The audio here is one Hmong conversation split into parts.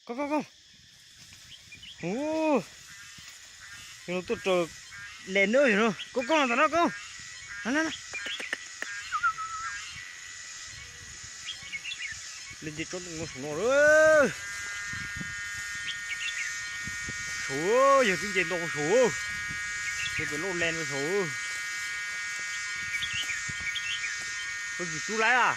Koob, koob, koob. Ub, yog no tuaj raws len na, yog no, koob, koob los tom no koob. Na, na, na. Len nce tsob ntoo no saum no lawm. Saum, yog twb nce ntau saum. Yog pem loj len saum. Koj tsis tub laib a?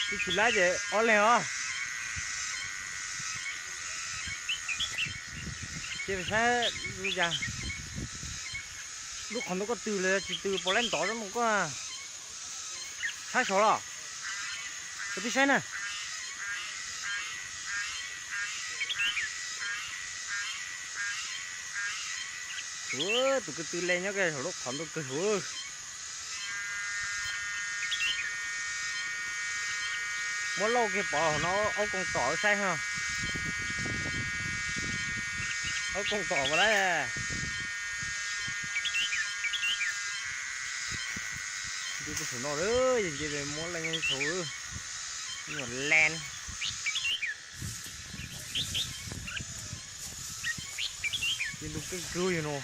Twb tsis laib ces ob leeg os. Ces saib li cas, lub qhov ntawd koj tws los tsis tws, puas laib ntov tsob ntoo koj? Saib saud los, koj twb saib na. Ua, tus ko tw le nyob kiag saum lub qhov ntoo kawg saud. Muab lauj kiag pov no, aub kooj tom saib no. Aub kooj tom puas laib. Nce saum no lawm, yog nce muab leej saud, nyuam len. Ces tus keeb kwv yog no.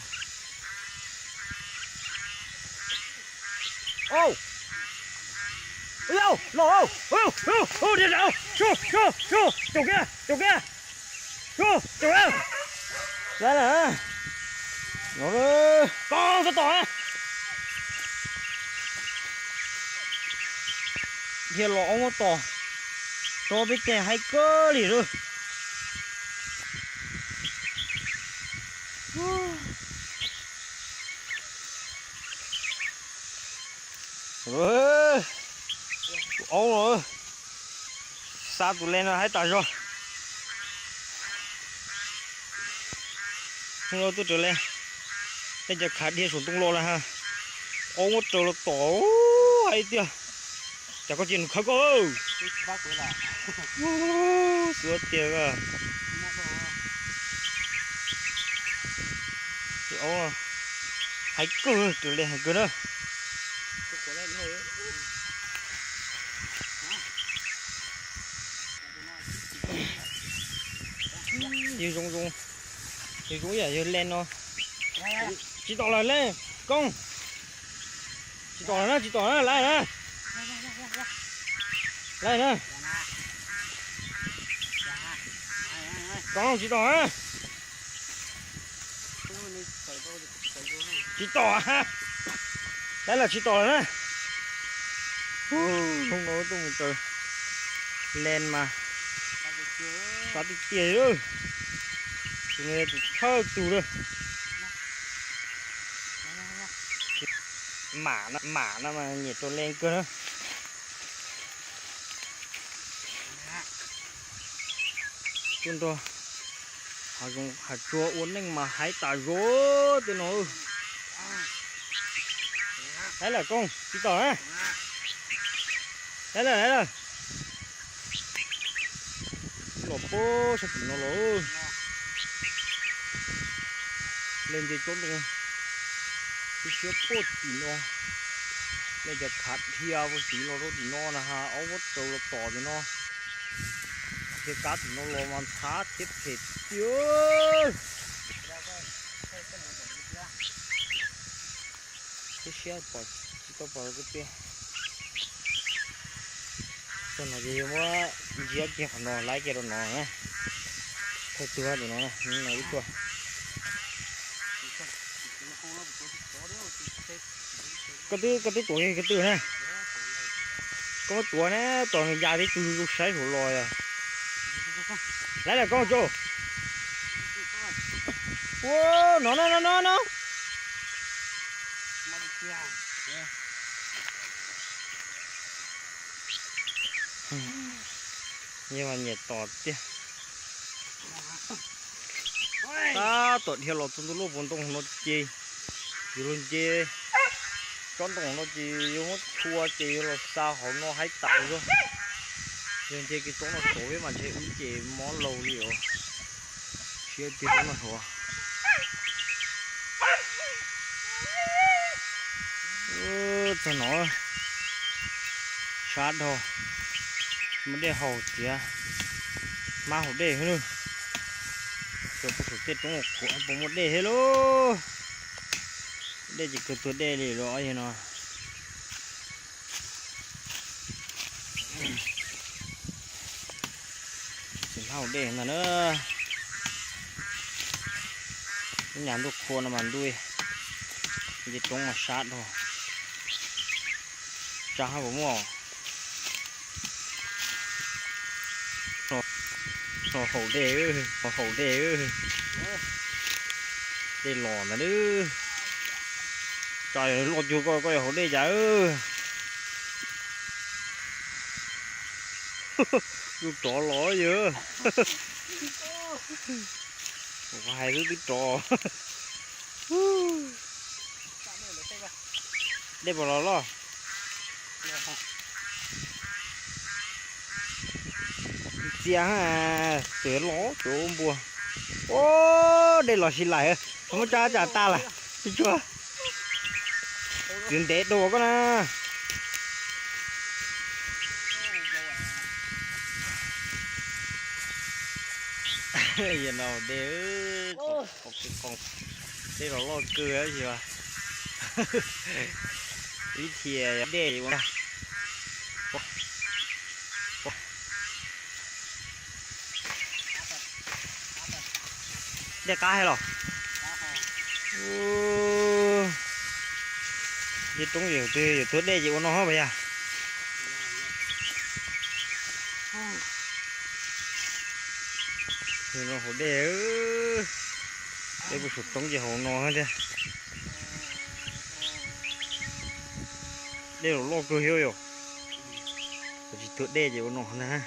Au, au, los, au, au, au, au, caum kiag, caum kiag, caum kiag, caum kiag. Lawm, lawm, no, koj txhob tom. Dhia los aub muab tom, tso peb ceg haib kawg li lawm. Tus aub no, xa tus le no haib tas zog. Hnub no tuaj raws le, tej cov khav dhia saum ntoo los na ha, aub muab raws los tom haib tiag. Cas koj cia nws khawb koj. Xwb tiag. Aub, haib kawg, raws le haib kawg na. Yawg zoo zoo, yawg zoo ib yam yawg len no. Tsis tom lawm le, koob. Tsis tom lawm na, tsis tom na, laib na. Laib na. Koob, tsis tom na. Tsis tom. Laib los tsis tom lawm na. Hnub no tuaj mus raws len mas sab tiag tiag li. Tus no yog tus thawj tug lawm. Mam, mam no mas nyiam raws len kawg na. Tuaj nrog hav zoov hav tsuag ua neej mas haib tas zog tej no. Laib lawm koob, tsis tom na. Laib lawm, laib lawm. Los puag sab tim no los. Len nce tsob ntoo, siab siab puag tim no. Len cov khav dhia puag tim los rau tim no na ha, aub muab raws los tom tim no. Dhia kab tim no los mas ntxhab thiab phem tiag. Siab siab pom tsis tau pom lawv tej. Txog no ces yuav muab ntsiab kiag qhov no, laib kiag rau no na. Thawj tug tus no na, no ib tug. Koj twb, koj twb tuav koj twb na. Koj muab tuav na, tom nws ya tib tug saib saum los yog. Laib lawm koob tso. Ua, no na, no no no. Nyias mas nyiam tom tiag. Tab tom dhia los txog ntua lub pob ntoo no ces yus los nce tsob ntoo no ces yuav muab tshua ces yuav los xa hauv no haib tas zog. Yog nce kiag tsob no saud peb mas ntshe wb ces mob laus li os. Siab tiag tsob no saud. Txog no sab dhau, muaj dej haus tiag. Hmab hauv dej xwb lauj. Cov puag saum tej roob qhuav puas muaj dej thiab lauj. Dej ces kawg tuag dej li los yog no. Tsis hmab hauv dej ntag na. Lub nyam ntuj qhua no mas ntuj, nce roob mas sab dhau. Tsa hab puas muaj. Haus dej, haus dej. Dej los ntag. Tsa loj cuag koj, koj yuav haus dej cas? Lub rov los yog. Hais xwb twb rov. Dej puas los loj? Txias, txias los tsuav npua. Ua, dej los sib laim, muab tsa tsam tas lawm. Tsuag tsuag. Txiav ntev dua koj na. Yog no dej, dej los loj kawg yog. Ib thiaj dej ua dej qab heev los. Nce roob yog twg yuav tuag dej ces ua no hos pas yog. Haus dej, dej puag saum roob ces haus no thiab. Dej los loj kawg thiab yom. Tsis tuag dej ces ua no ntag.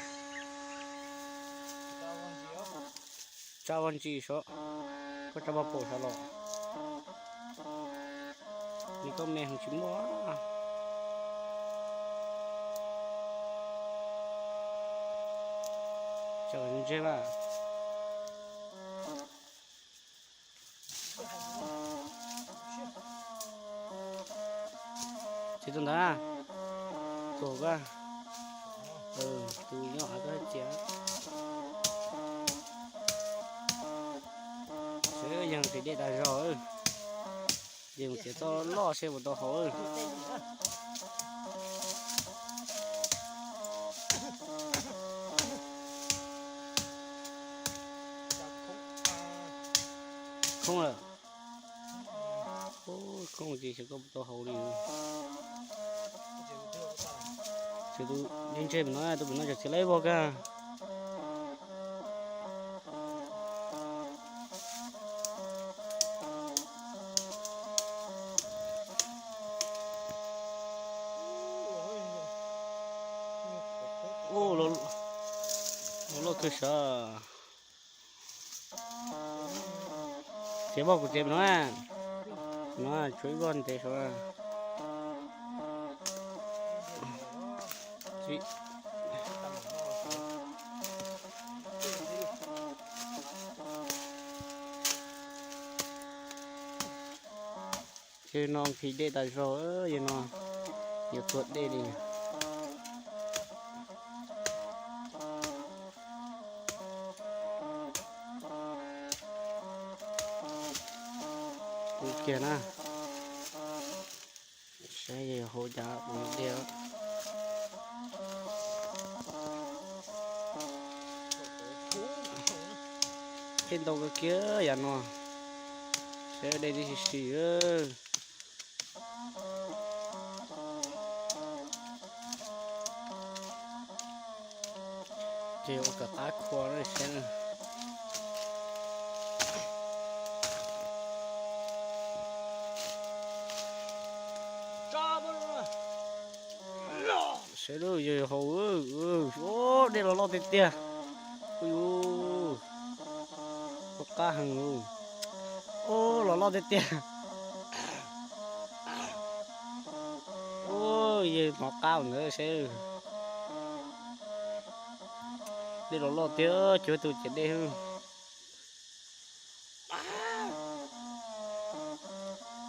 Tsa vaj ntsis sav, koj tsa vaj paum sav los. Nws koj me heev tsis muaj. Tsa vaj ntsis mas. Txiav tus ntawd, tus koj, tus nyob hauv koj txiav. Sawv yeej qis dej tas zog, yeej txiav txoj loj seb puas tau haus. Khoob lawm. Khoob ces xyov koj puas tau haus li. Ces tus ntshe ntshe pem no, tus pem no tseem txiav lawm ib vog kag. Ua, los loj kawg sav. Txiav vog kuv txiav pem no, no tshuav ib vog ntev sav. Ces no nqhis dej tas zog, yog no yuav tuag dej li. Ua kiag na, saib yog hauv cas ua dej. Dej ntau kawg kiag yam no, saib dej twb si si. Ces ua kom qab khua saib. Saib lub yog haus, dej los loj tiag tiag. Ua, qab heev. Ua, los loj tiag tiag. Ua, yog mov qab ntawd seb. Dej los loj tiag, cuag tus ciav dej.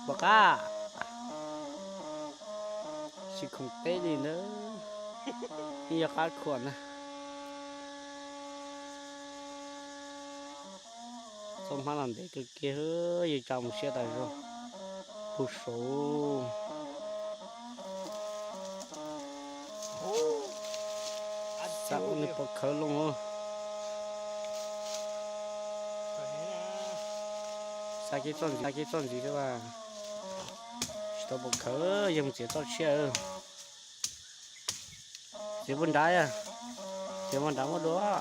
Pom qab, tsis khoom teb li ntawd, yeej yog qab khuam na. Toj hmab los ntev kawg kiag, yeej tsa mus siab tas zog. Puag saud. Xav ua nws pom khawv loo. Xav kev txoj ntxiv, xav kev txoj ntxiv xwb as. Tsis tau pom khawv, yeej mus txiav txoj tshiab. Txiav puag nrad, txiav puag nrad muab dua.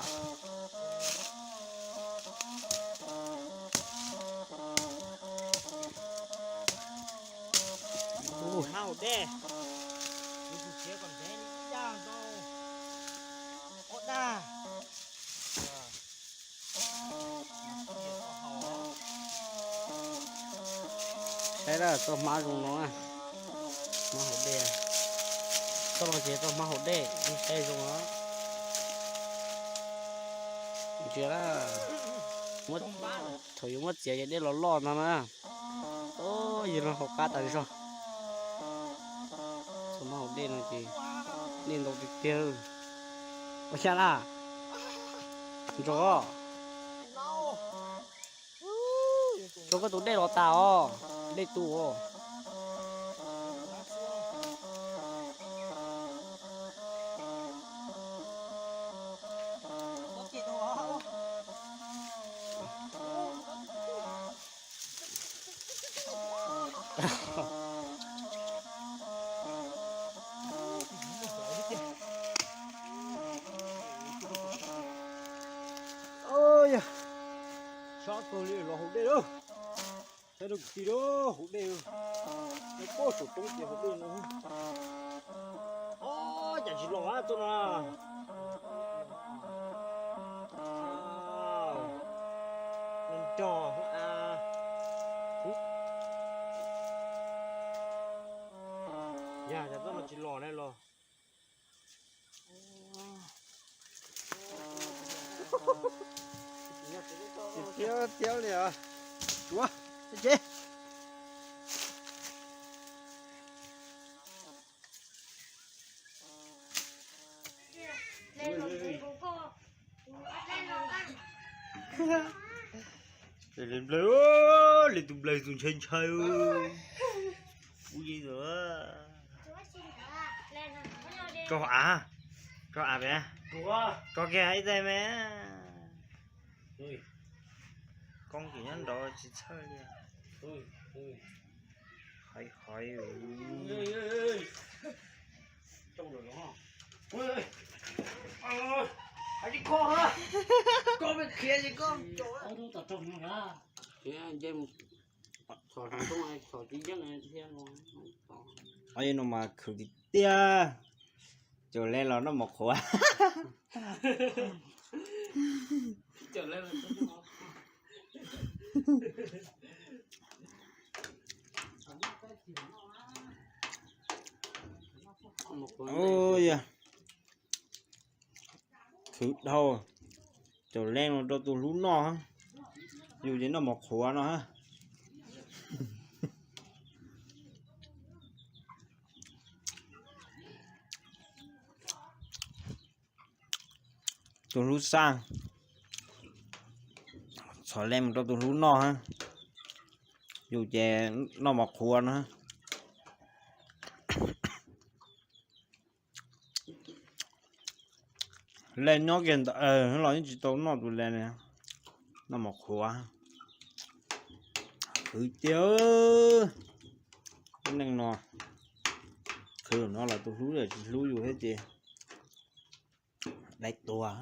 Hmab haus dej, kuv tus txiav kom ntev li ib yam ntau. Ob dag. Saib lawm, txoj hmab zoo no, hmab haus dej. Txoj no ces txoj hmab haus dej, saib zoo os. Ntsia lawm, thaum yuav muab txiav ces dej los loj no na. Yog no haus qab tas zog. Txoj hmab haus dej no ces dej ntau tiag tiag. Ua xya na, ntso, rau koj tus dej los tas os, dej tu os. Yog, sab kawg li los haus dej lawm. Saib rau kwv tij lawm, haus dej lawm. Nyob pob saum roob ces haus dej no. Ob, cas tsis los txoj no. Nrog, yog cas txoj no tsis los ne los. Tiab tiab li os. Tuav, ces. Li nplawg, li tus nplawg tus ntshai ntshai. Ub, li tus. Tso av, tso av pem. Tso kiag ib teg me. Koob kis nyob nraud tsis txhawj li. Hais hais. Qhov no mas khwv tiag tiag. Caum leej los noj mov qhuav. Ua yog khwv dhau, caum leej los rau tus hlub noj. Yus ces noj mov qhuav no. Tus hlub xaj, txhom leej mus rau tus hlub noj. Yus ces noj mov qhuav no. Leej nyob kiag ntawd los yeej tsis tau noj tus leej, noj mov qhuav. Khwv tiag. Lub neej no khwv no los tus hlub tsis hlub yus thiab ces dai tuag.